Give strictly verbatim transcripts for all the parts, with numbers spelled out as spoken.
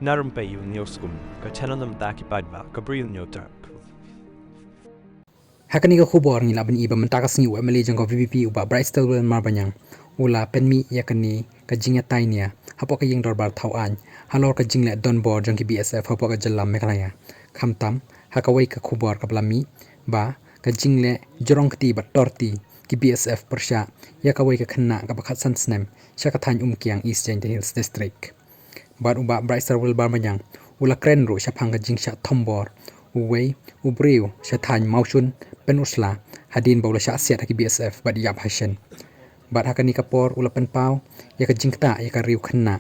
Na Rumpei u News Kum, ka channel na mynta ki paidbah, ka Bri u News Dark. Ha kane ka khubor ngi la ban ïohi ba mynta ka sngi u M L A jong ka V P P u Bah Brightstarwell Marbaniang u la pynmih ïa kane ka jingïatai nia hapoh ka ïing dorbar thaw aiñ halor ka jingleh donbor jong ki B S F hapoh ka jylla Meghalaya. Khamtam ha kawei ka khubor kaba la mih ba ka jingleh jrong kti bad tor kti ki B S F pyrshah ïa kawei ka khynnah kaba khatsan snem sha ka thaiñ Umkiang, East Jaintia Hills District. Bad u Bah Brightstarwell Marbaniang u la kren ruh shaphang ka jingshah thombor uwei u briew sha thaiñ Mawshun, Pynursla, hadien ba u la shah siat ha ki B S F bad ïap ha shen. Bad ha kane ka por u la pynpaw ïa ka jingktah ïa ka riew khynnah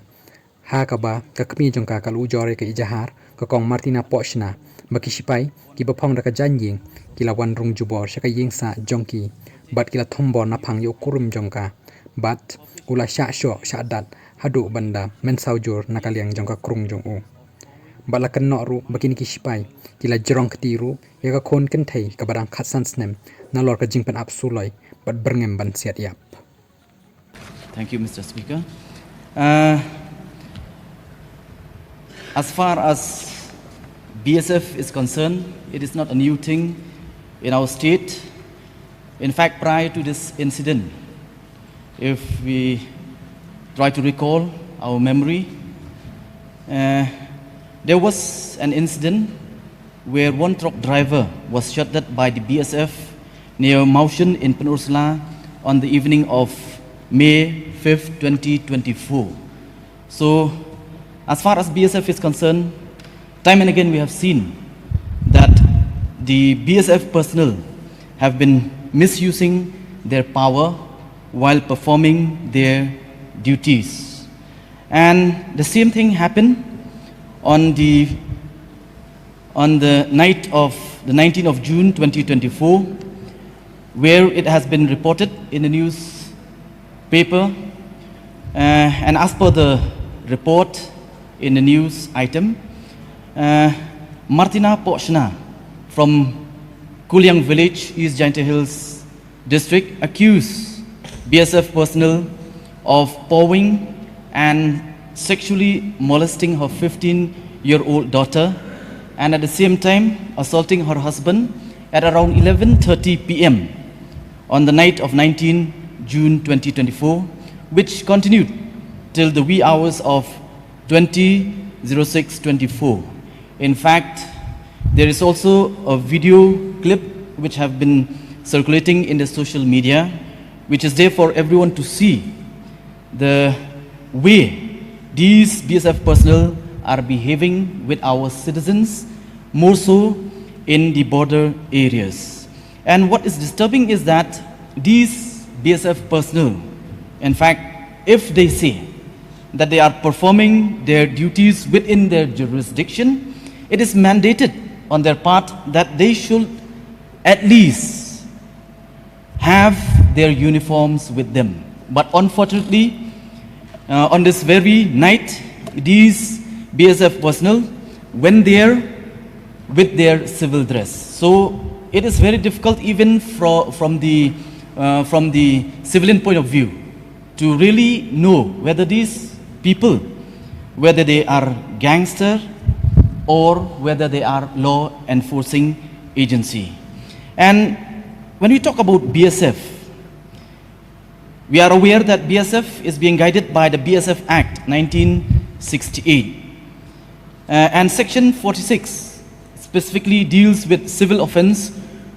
ha kaba ka kmie jong ka ka la ujor ïa ka ejahar, ka Kong Martina Pohshna, ba ki sipai kiba phong da ka jaiñïing ki la wan rung jubor sha ka ïingsah jong ki bad ki la thombor naphang ïa u kurim jong ka. Bad u la shah shoh shah dat haduh ban da mynsaw jur na ka liang jong ka krung jong u. Bad la kynnoh ruh ba kine ki sipai ki la jrong kti ruh ïa ka khun kynthei kaba dang khatsan snem nalor ka jingpynap suloi bad byrngem ban siat ïap. Thank you, Mister Speaker. Uh, as far as B S F is concerned, it is not a new thing in our state. In fact, prior to this incident, if we try to recall our memory, uh, there was an incident where one truck driver was shot dead by the B S F near Mawshun in Pynursla on the evening of May fifth, twenty twenty-four. So, as far as B S F is concerned, time and again we have seen that the B S F personnel have been misusing their power while performing their duties. And the same thing happened on the on the night of the nineteenth of June twenty twenty-four, where it has been reported in the newspaper, uh, and as per the report in the news item, uh, Martina Pohshna from Kuliang village, East Jaintia Hills District, accused B S F personnel of pawing and sexually molesting her fifteen-year-old daughter and at the same time assaulting her husband at around eleven thirty P M on the night of nineteenth June twenty twenty-four, which continued till the wee hours of twenty zero six twenty-four. In fact, there is also a video clip which have been circulating in the social media, which is there for everyone to see the way these B S F personnel are behaving with our citizens, more so in the border areas. And what is disturbing is that these B S F personnel, in fact, if they say that they are performing their duties within their jurisdiction, it is mandated on their part that they should at least have their uniforms with them. But unfortunately, uh, on this very night, these B S F personnel went there with their civil dress. So it is very difficult even fro- from the uh, from the civilian point of view to really know whether these people, whether they are gangster or whether they are law enforcing agency. And when we talk about B S F, we are aware that B S F is being guided by the B S F Act nineteen sixty-eight. Uh, and Section forty-six specifically deals with civil offense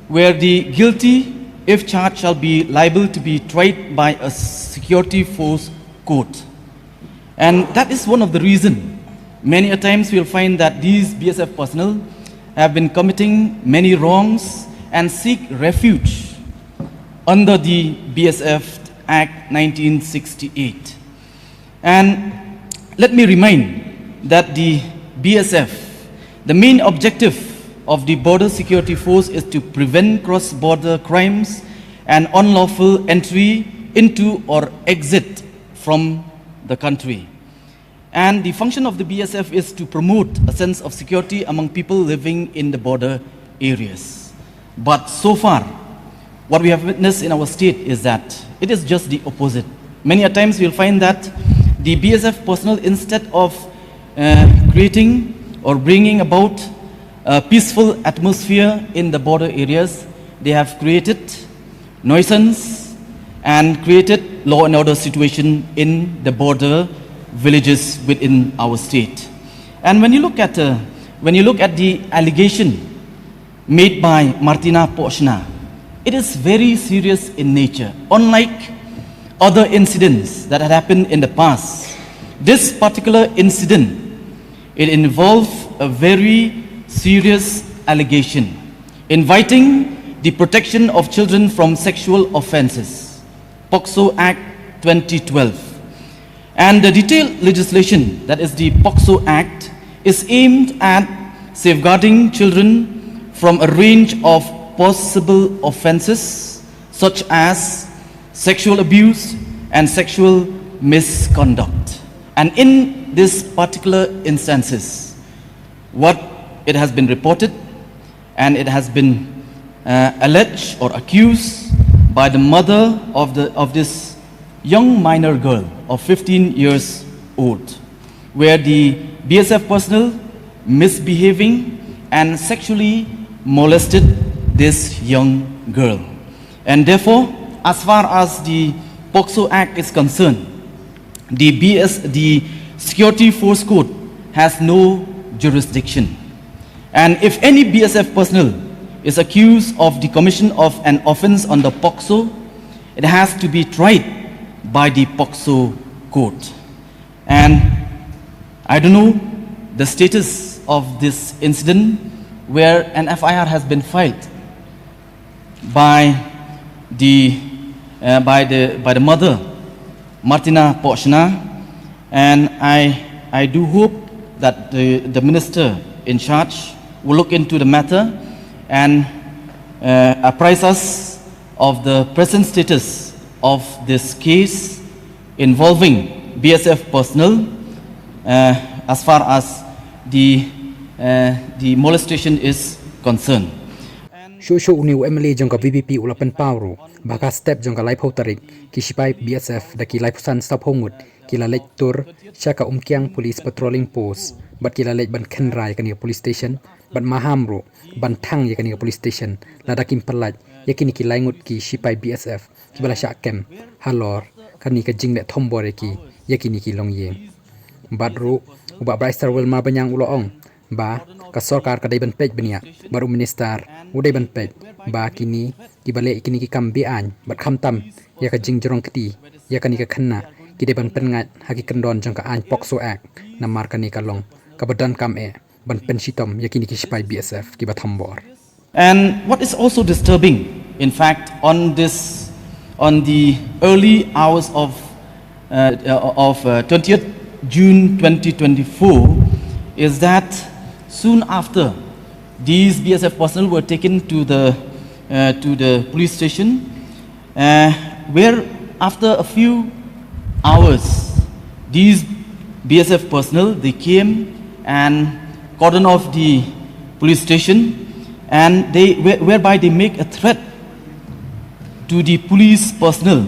where the guilty, if charged, shall be liable to be tried by a security force court. And that is one of the reasons many a times we'll find that these B S F personnel have been committing many wrongs and seek refuge under the B S F Act nineteen sixty-eight. And let me remind that the B S F, the main objective of the Border Security Force is to prevent cross-border crimes and unlawful entry into or exit from the country. And the function of the B S F is to promote a sense of security among people living in the border areas. But so far, what we have witnessed in our state is that it is just the opposite. Many a times we'll find that the B S F personnel, instead of uh, creating or bringing about a peaceful atmosphere in the border areas. They have created nuisance and created law and order situation in the border villages within our state. And when you look at, uh, when you look at the allegation made by Martina Pohshna, it is very serious in nature. Unlike other incidents that had happened in the past, this particular incident, it involved a very serious allegation inviting the protection of children from sexual offenses, POCSO Act twenty twelve. And the detailed legislation, that is the POCSO Act, is aimed at safeguarding children from a range of possible offenses such as sexual abuse and sexual misconduct. And in this particular instances, what it has been reported and it has been, uh, alleged or accused by the mother of the, of this young minor girl of fifteen years old, where the B S F personnel misbehaving and sexually molested this young girl. And therefore, as far as the POCSO Act is concerned, the B S, the Security Force Code has no jurisdiction. And if any B S F personnel is accused of the commission of an offense under POCSO, it has to be tried by the POCSO court. And I don't know the status of this incident where an F I R has been filed by the, uh, by the, by the mother, Martina Pohshna, and I, I do hope that the, the minister in charge will look into the matter and, uh, apprise us of the present status of this case involving B S F personnel, uh, as far as the, uh, the molestation is concerned. Shuh shuh une u M L A jong ka V P P u la pynpaw ruh ba ha ka step jong ka laiphew tarik, ki shipai B S F da ki laiphew san sawphew ngut ki la leit tur sha ka Umkiang Police Patrolling Post bad ki la leit ban kynra ïa kane ka police station bad maham ruh ban thang ïa kane ka police station lada kim pyllait ïa kine ki lai ngut ki shipai B S F kiba la shah kem halor kane ka jingleh thombor ïa ki ïa kine ki longïing. Bad ruh u Bah Brightstarwell Marbaniang u la ong ba ka sorkar ka dei ban peit bniah bad u minister u dei ban peit ba kine kiba leh ïa kine ki kam be-aiñ bad khamtam ïa ka jingjrong kti ïa kane ka khynnah ki dei ban pynngat ha ki kyndon jong ka aiñ POCSO Act namar kane ka long kaba donkam eh ban pynshitom ïa kine ki shipai B S F kiba thombor. And what is also disturbing, in fact, on this, on the early hours of, uh, uh, of, uh, twentieth June twenty twenty-four, is that soon after these B S F personnel were taken to the, uh, to the police station, uh, where after a few hours, these B S F personnel, they came and cordon off the police station, and they, where-, whereby they make a threat to the police personnel,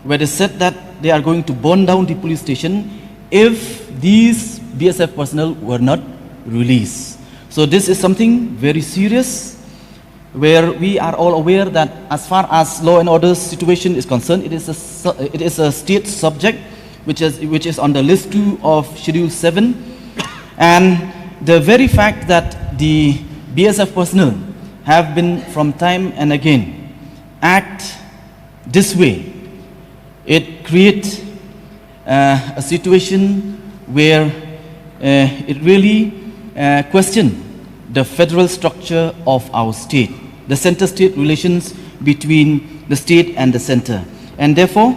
where they said that they are going to burn down the police station if these B S F personnel were not released. So this is something very serious, where we are all aware that as far as law and order situation is concerned, it is a su-, it is a state subject which is, which is on the list two of Schedule seven. And the very fact that the B S F personnel have been from time and again act this way, it creates, uh, a situation where, uh, it really, uh, question the federal structure of our state, the center-state relations between the state and the center. And therefore,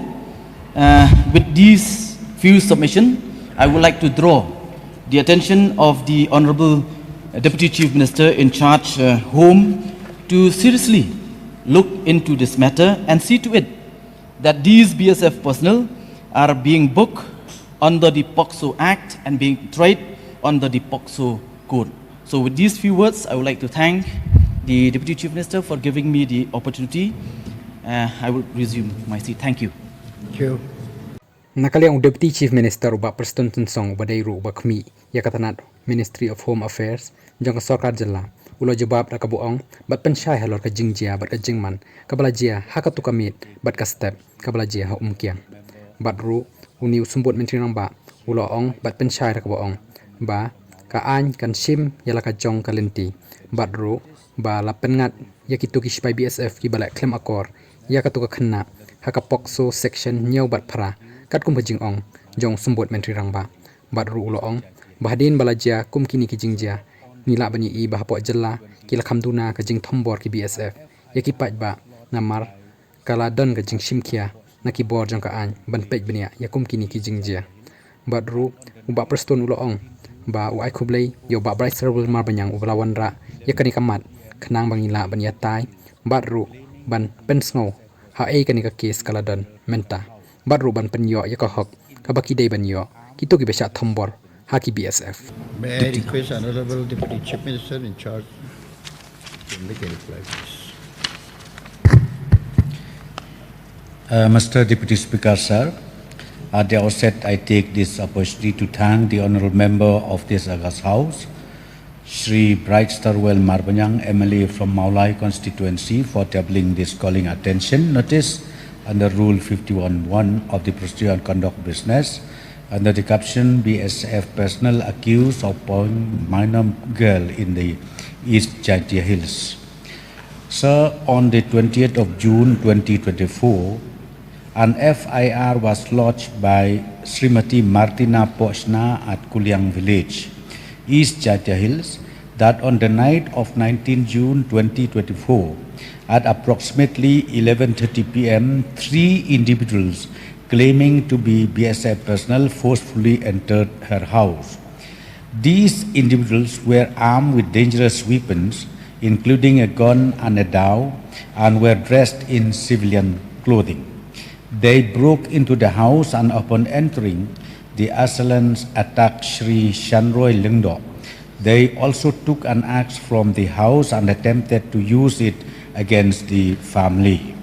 uh, with these few submission, I would like to draw the attention of the Honorable Deputy Chief Minister in charge, uh, Home, to seriously look into this matter and see to it that these B S F personnel are being booked under the POCSO Act and being tried under the POCSO Code. So with these few words, I would like to thank the Deputy Chief Minister for giving me the opportunity. Uh, I will resume my seat. Thank you. Na ka liang u Deputy Chief Minister u Bah Prestone Tynsong uba dei ruh uba khmih ïa ka tnat Ministry of Home Affairs jong ka sorkar jylla u la jubab da kaba ong bad pynshai halor ka jingjia bad ka jingman kaba la jia ha katu ka miet bad ka step kaba la jia ha Umkiang. Bad ruh une u Symbud Myntri Rangbah u la ong bad pynshai da kaba ong ba ka aiñ kan shim ïa la ka jong ka lynti bad ruh ba la pynngat ïa kitu ki shipai B S F kiba leh khlem akor ïa katu ka khynnah ha ka POCSO section hynñiew bad phra katkum ka jingong jong u Symbud Myntri Rangbah. Bad ruh u la ong ba hadien ba la jia kum kine ki jingjia ngi lah ban ïohi ba hapoh jylla ki la kham duna ka jingthombor ki B S F ïa ki paidbah namar ka la don ka jingshim khia na ki bor jong ka aiñ ban peit bniah ïa kum kine ki jingjia. Bad ruh u Bah Prestone u la ong ba u ai khublei ïa u Bah Brightstarwell Marbaniang uba la wanrah ïa kane ka mat khnang ba ngi lah ban ïatai bad ruh ban pynsngew ha ei kane ka kes ka la don mynta bad ruh ban pynïoh ïa ka hok kaba ki dei ban ïoh kito kiba shah thombor ha ki B S F. May I request Honorable Deputy Chief Minister in charge to make a reply, please? Uh, Mister Deputy Speaker, sir, at the outset, I take this opportunity to thank the Honorable Member of this August House, Shri Brightstarwell Marbaniang, M L A from Mawlai constituency, for tabling this calling attention notice under Rule fifty-one one of the Procedure on Conduct of Business under the caption B S F personnel accused of pawing minor girl in the East Jaintia Hills. Sir, on the twentieth of June twenty twenty-four, an F I R was lodged by Srimati Martina Pochna at Kuliang Village, East Jaintia Hills, that on the night of nineteenth June twenty twenty-four, at approximately eleven thirty P M, three individuals claiming to be B S F personnel forcefully entered her house. These individuals were armed with dangerous weapons, including a gun and a dao, and were dressed in civilian clothing. They broke into the house and, upon entering, the assailants attacked Shri Shanroy Lyngdoh. They also took an axe from the house and attempted to use it against the family.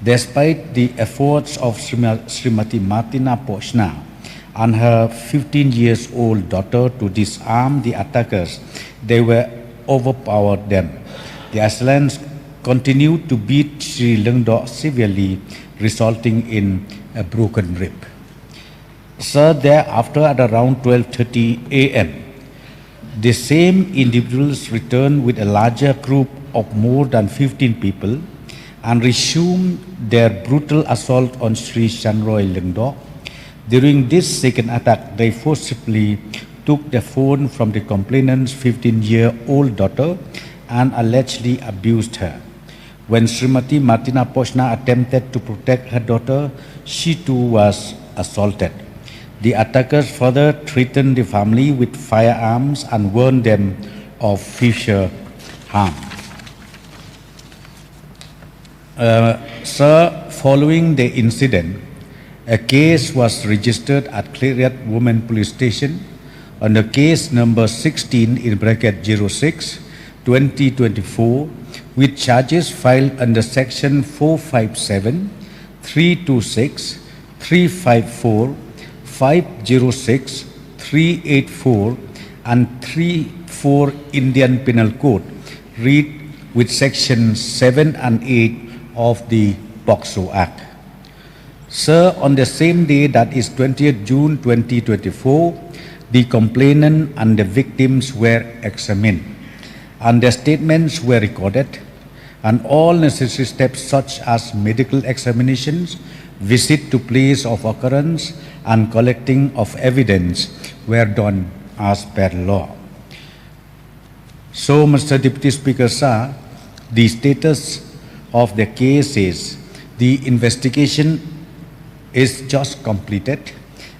Despite the efforts of Srima-, Srimati Martina Pochna and her fifteen years old daughter to disarm the attackers, they were overpowered them. The assailants continued to beat Shri Lyngdoh severely, resulting in a broken rib. Sir, thereafter at around twelve thirty A M, the same individuals returned with a larger group of more than fifteen people and resumed their brutal assault on Shri Shanroy Lyngdoh. During this second attack, they forcibly took the phone from the complainant's fifteen-year-old daughter and allegedly abused her. When Srimati Martina Pochna attempted to protect her daughter, she too was assaulted. The attackers further threatened the family with firearms and warned them of future harm. Uh, sir, following the incident, a case was registered at Khliehriat Women Police Station under case number sixteen, in bracket zero six, twenty twenty-four, with charges filed under section four five seven, three two six, three five four, five zero six, three eight four, and three four Indian Penal Code, read with section seven and eight of the POCSO Act. Sir, on the same day, that is twentieth June twenty twenty-four, the complainant and the victims were examined, and their statements were recorded, and all necessary steps such as medical examinations, visit to place of occurrence, and collecting of evidence were done as per law. So, Mister Deputy Speaker, sir, the status of the case is the investigation is just completed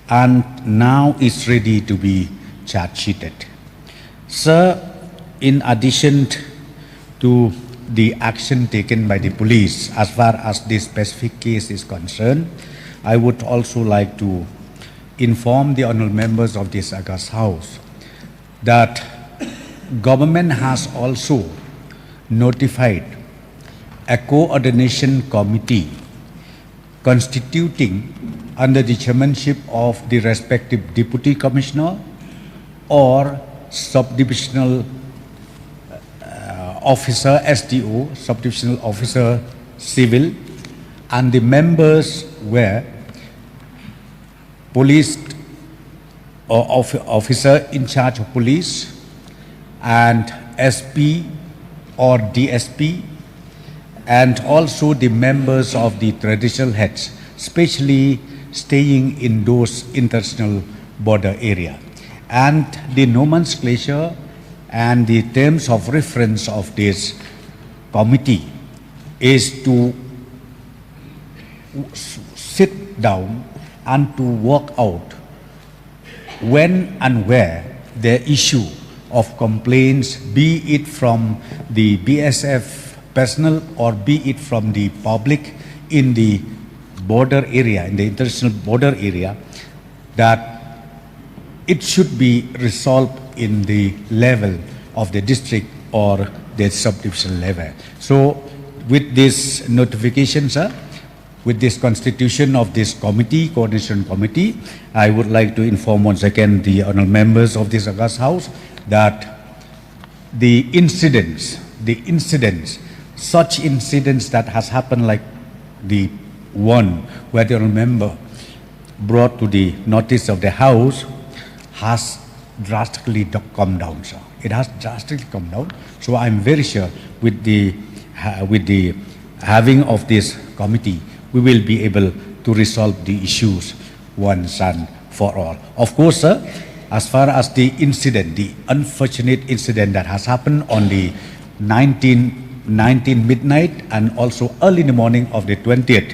and now is ready to be charge sheeted. Sir, in addition to the action taken by the police as far as this specific case is concerned, I would also like to inform the honorable members of this august house that government has also notified a coordination committee constituting under the chairmanship of the respective deputy commissioner or Subdivisional uh, officer, S D O, subdivisional officer, civil, and the members were police or of, officer in charge of police and S P or D S P, and also the members of the traditional heads, especially staying in those international border area. And the nomenclature and the terms of reference of this committee is to s- sit down and to work out when and where the issue of complaints, be it from the B S F personnel or be it from the public in the border area, in the international border area, that it should be resolved in the level of the district or the subdivision level. So, with this notification, sir, with this constitution of this committee, coordination committee, I would like to inform once again the honorable members of this august house that the incidents, the incidents, such incidents that has happened, like the one where the honorable member brought to the notice of the house, has drastically do- come down, sir. It has drastically come down. So I'm very sure with the ha- with the having of this committee, we will be able to resolve the issues once and for all. Of course, sir, as far as the incident, the unfortunate incident that has happened on the nineteen, nineteen midnight and also early in the morning of the twentieth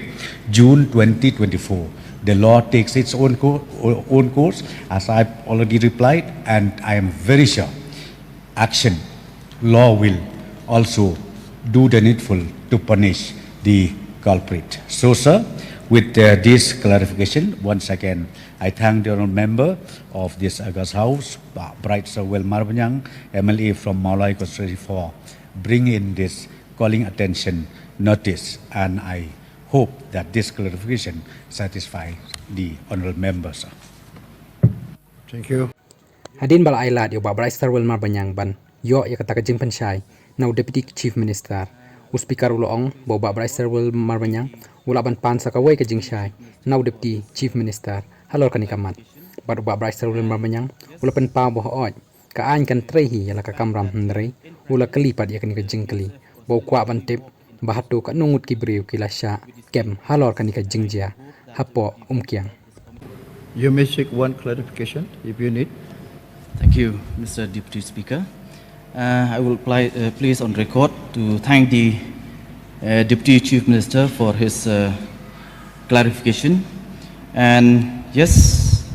June twenty twenty-four, the law takes its own, co- own course, as I've already replied, and I am very sure action, law will also do the needful to punish the culprit. So, sir, with uh, this clarification, once again, I thank the honorable member of this august house, Bah Bright Sir Well Marbaniang, M L A from Mawlai constituency, for bringing this calling attention notice, and I hope that this clarification satisfy the honorable member, sir. Thank you. Hadien ba la ai lad ïa u Bah Bright Sir Well Marbaniang ban ïoh ïa kata ka jingpynshai na u Deputy Chief Minister, u Speaker u la ong ba u Bah Bright Sir Well Marbaniang u lah ban pan sa kawei ka jingshai na u Deputy Chief Minister halor kane ka mat. Bad u Bah Bright Sir Well Marbaniang u la pynpaw ba hooid ka aiñ kan trei hi ïa la ka kamram, hynrei u la kylli pat ïa kane ka jingkylli ba u kwah ban tip ba hato katno ngut ki briew ki la shah kem halor kane ka jingjia hapoh Umkiang. You may seek one clarification if you need. Thank you, Mister Deputy Speaker. Uh, I will pli- uh, place on record to thank the uh, Deputy Chief Minister for his uh, clarification. And yes,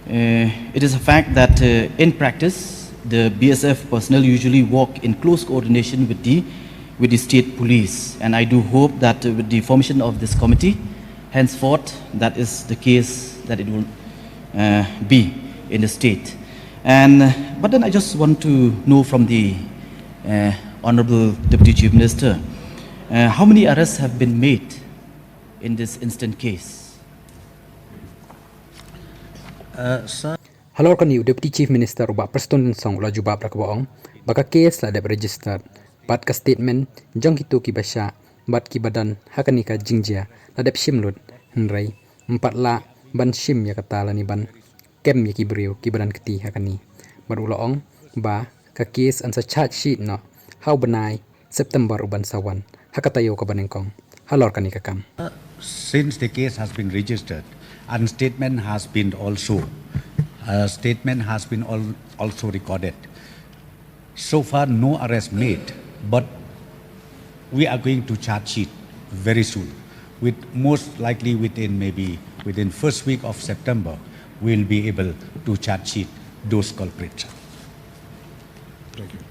uh, it is a fact that uh, in practice, the B S F personnel usually work in close coordination with the with the state police. And I do hope that uh, with the formation of this committee, henceforth, that is the case that it will uh, be in the state. And uh, but then I just want to know from the uh, Honorable Deputy Chief Minister, uh, how many arrests have been made in this instant case? Uh, sir. Halor kane u Deputy Chief Minister u Bah Prestone Tynsong u la jubab da kaba ong ba ka case la dep registered bad ka statement jong kito kiba shah bad kiba don ha kane ka jingjia la dep shim lut, hynrei ym pat lah ban shim ïa kata lane ban kem ïa ki briew kiba don kti ha kane. Bad u la ong ba ka case yn sa charge sheet noh ha u bnai September u ban sa wan ha ka taïew kaba nyngkong halor kane ka kam. Since the case has been registered and statement has been also, uh, statement has been al- also recorded. So far, no arrest made, but we are going to charge sheet very soon. With most likely within maybe within first week of September, we'll be able to charge sheet those culprits. Thank you.